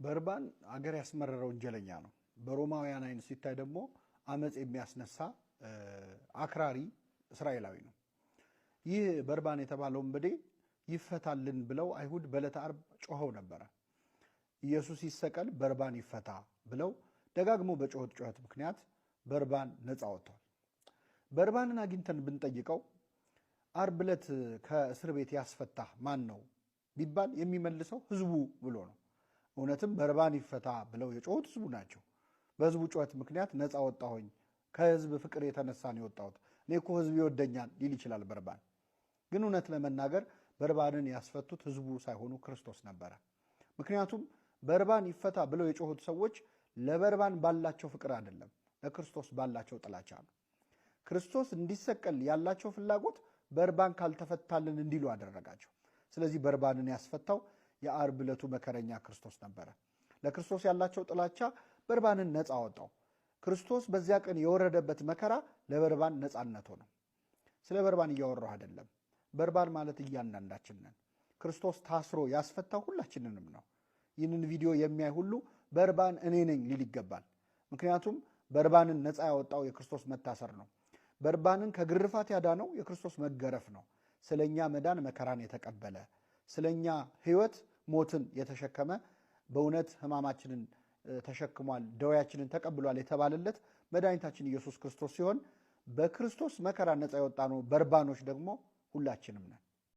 በርባን አገር ያስመረረ ወንጀለኛ ነው። በሮማውያን ዓይን ሲታይ ደግሞ አመፅ የሚያስነሳ አክራሪ እስራኤላዊ ነው። ይህ በርባን የተባለው ወንበዴ ይፈታልን ብለው አይሁድ በዕለተ ዓርብ ጮኸው ነበረ። ኢየሱስ ይሰቀል፣ በርባን ይፈታ ብለው ደጋግሞ በጮኸት ጩኸት ምክንያት በርባን ነፃ ወጥቷል። በርባንን አግኝተን ብንጠይቀው ዓርብ ዕለት ከእስር ቤት ያስፈታህ ማን ነው ቢባል የሚመልሰው ህዝቡ ብሎ ነው። እውነትም በርባን ይፈታ ብለው የጮሁት ህዝቡ ናቸው። በህዝቡ ጩኸት ምክንያት ነፃ ወጣሁኝ፣ ከህዝብ ፍቅር የተነሳ ነው የወጣሁት፣ እኔ እኮ ህዝብ ይወደኛል ሊል ይችላል በርባን። ግን እውነት ለመናገር በርባንን ያስፈቱት ህዝቡ ሳይሆኑ ክርስቶስ ነበረ። ምክንያቱም በርባን ይፈታ ብለው የጮሁት ሰዎች ለበርባን ባላቸው ፍቅር አይደለም፣ ለክርስቶስ ባላቸው ጥላቻ ነው። ክርስቶስ እንዲሰቀል ያላቸው ፍላጎት በርባን ካልተፈታልን እንዲሉ አደረጋቸው። ስለዚህ በርባንን ያስፈታው የዓርብ ዕለቱ መከረኛ ክርስቶስ ነበረ። ለክርስቶስ ያላቸው ጥላቻ በርባንን ነፃ አወጣው። ክርስቶስ በዚያ ቀን የወረደበት መከራ ለበርባን ነፃነት ሆነው። ስለ በርባን እያወራሁ አይደለም። በርባን ማለት እያንዳንዳችን ነን። ክርስቶስ ታስሮ ያስፈታው ሁላችንንም ነው። ይህንን ቪዲዮ የሚያይ ሁሉ በርባን እኔ ነኝ ሊል ይገባል። ምክንያቱም በርባንን ነፃ ያወጣው የክርስቶስ መታሰር ነው። በርባንን ከግርፋት ያዳነው የክርስቶስ መገረፍ ነው። ስለኛ መዳን መከራን የተቀበለ፣ ስለኛ ሕይወት ሞትን የተሸከመ፣ በእውነት ሕማማችንን ተሸክሟል፣ ደዌያችንን ተቀብሏል የተባለለት መድኃኒታችን ኢየሱስ ክርስቶስ ሲሆን በክርስቶስ መከራ ነፃ የወጣ ነው። በርባኖች ደግሞ ሁላችንም ነን።